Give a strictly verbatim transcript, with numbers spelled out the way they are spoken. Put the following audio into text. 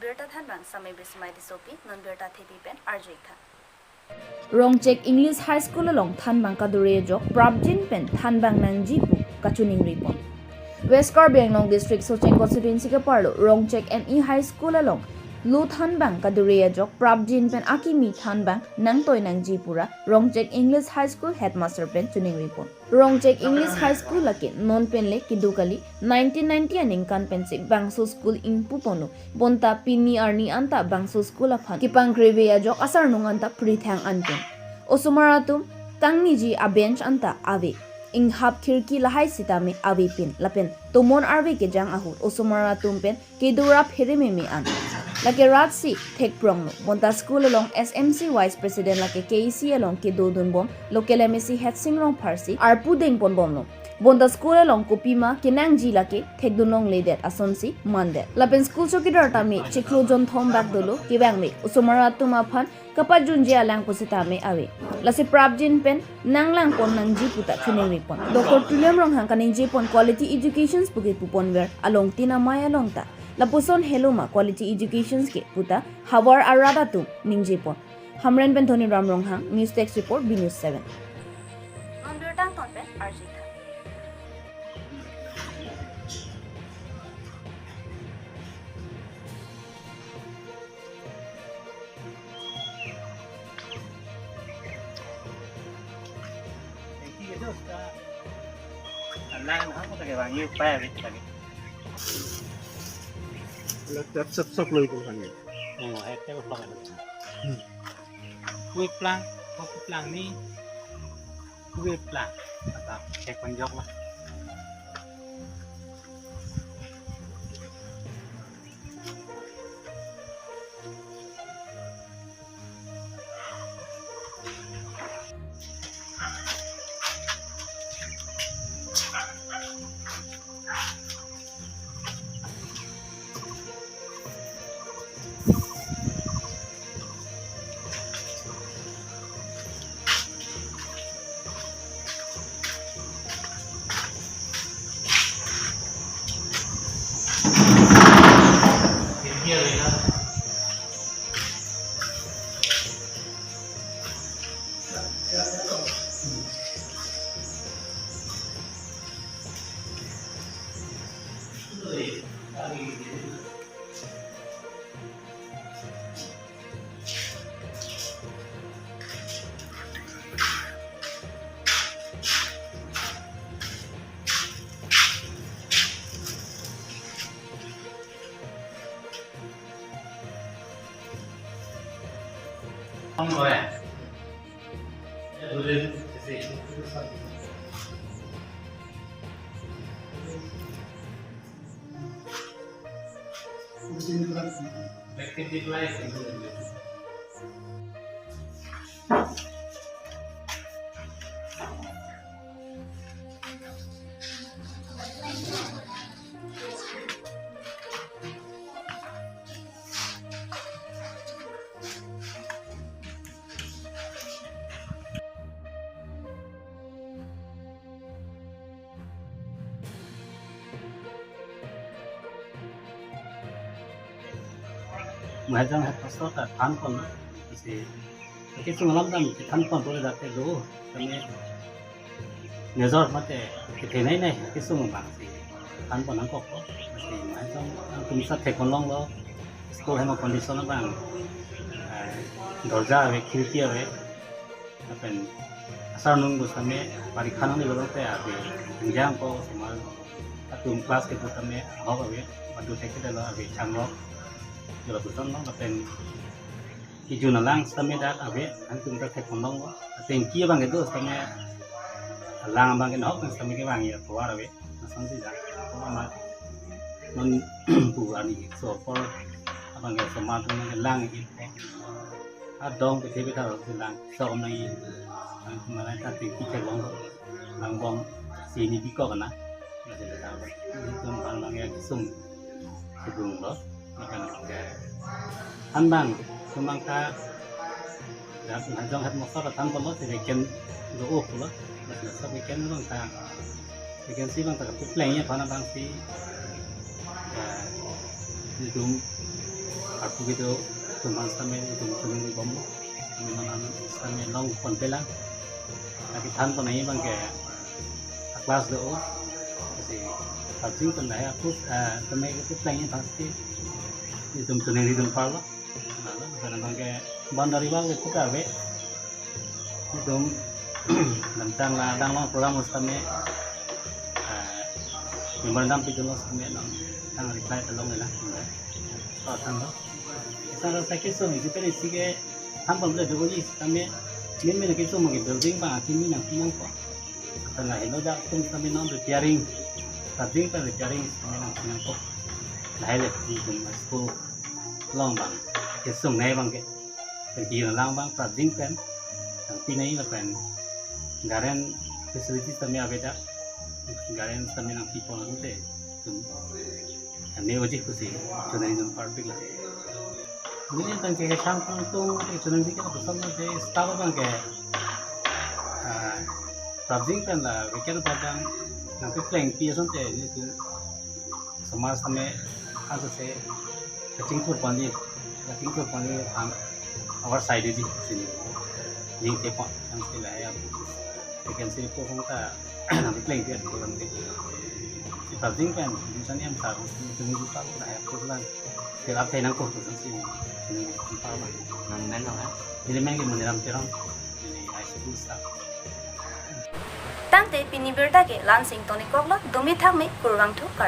Birta thanbang Samai Bismai Tissopi, non birta thepi pen arju-ik tha. Rongchek English High School along thanbang kadure ajok prapjin pen thanbang nangji pu kachiningri pon. West Karbi Anglong District Socheng Constituency keparlo Rongchek M E High School along lo thanbang kadure ajok prapjin pen akimi thanbang nangtoi nangji pura Rongchek English High School Headmaster pen chiningri pon. Rongchek English High School lake non pen le kedo kali, nineteen ninety aningkan pensi bangso school ingpu ponlo. Bonta pini arni anta bangso school aphan kepangkreve ajok asarnung anta prithang an pen. Osomar atum kangniji abench anta ave. Inghap khirki lahai sitame ave pen. Lapen tomon arve kejang ahut osomar atum pen kedo ra phere meme an. Lake rat si thekpronglo. Bonta school along S M C Vice President lake K E C along kedodun bom local M A C Hetsing Rongphar si arpu deng pon bomlo. Bonta school along kopima kenangji lake thekdun longledet asonsi mandet. Lapen school chowkidar tame chiklo jonthom bak dolo kevang me. Osomar atum aphan kapajunji alang pusitame ave. Lasi prapjin pen nanglang pon nangji puta chiningri pon. Doctor Tuliram Ronghang kaningje pon quality educations pu ke pu ponver along tin amei along ta lapuson helo ma quality educations ke puta havar arat atum ningje pon. Hamren pen Dhoniram Ronghang, News Desk Report, B News seven. Non birta angton pen arju-ik tha. Laptop sop sop loi ko kan. Oh, headset ko kan. Hmm. Kue plang, kue plang ni, kue plang. Atau cek penjok lah. Mahajong head pastor ta than pon na. Kasi, kasi sung alam dam than pon pura date do. Kami nejor mate kethenei nei kesung bang si than pon nangkok ko. Kasi mahajong angtum sa thek pon longlo. School hema condition abang, eh, dorja ave, khirki ave. Lapen asarnung pusitame parikha nangji pulote ave, jang ko osomar atum class ke pusitame ahok ave, badu thek kedelo ave, changlok, jolo pusitame lapen kejun alang sitame dak ave, angtum ta thek pon longlo. Atengki abang kedo sitame alang abang ke nahok sitame kevang ya tovar ave, lason si dak. Amat non pu arni so apor abang ke osomar atum nanglang-ik. Adong kethe bethar si lang so nang-ik. Nang malai ta thengki theklong lang bom si ni bikok na. Nasi bethar. Itum bang bang ya kesung kedung lo. Makan. Thanbang, sumang ta, ya, mahajong head master than pon lo, si vacant do-ok lo, head master vacant lo ta, vacancy abang ta kapepleng ya, aphan abang si, ya, itum, Arpu kedo itum aphan sitame itum chiningri bomlo. Kami non an sitame longpon pelang. Lake thanpon nangji abang ke a-class do. Lasi prapjin pen lahai arpu, eh, tame ke plengji pasti itum chiningridun parlo. Lalu kadang abang ke boundary wall ke puta ave. Itum damtang la dang long program sitame, eh, memorandum pidunlo sitame nangthan reply ta longle la. So thanlo. Sara sa kesung isi pen isi ke thanpon le doji sitame, main main kesung abang ke building abang akimi nangpi nangpo. Pen lahelo dak atum sitame non repairing. Prapjin pen repairing sitame nangpi nangpo. Lahai le itum school along abang kesung nangji abang ke. Pen kejun lang abang prapjin pen nangpi nangji lapen garden facilities tame avedak. Garden tame nangpipon nangte itum ame oji pusi chiningridun parpik la. Neli abang ke kethang tungtung ke chiningri ke lapuson lo je staff abang ke, ah, prapjin pen la weekend abang nangpiplengpi asonte nelitum somaj tame asose kachingthur ponji, kachingthur ponji aphan our side ji sini. Ning ke pon, yang sila ya. Vacancy ko hong ta nangpiplengpi program ke. Si prapjin pen, misalnya yang sarung sini tunggu pa la ya program. Sila apa nang ko sini sini. Nang men lo ya. Neli men ke Moniram Terang. Neli high school staff. Tangte pini birta ke la-an si ingtonikoklo, dumi thakme, kurvangthu kardom.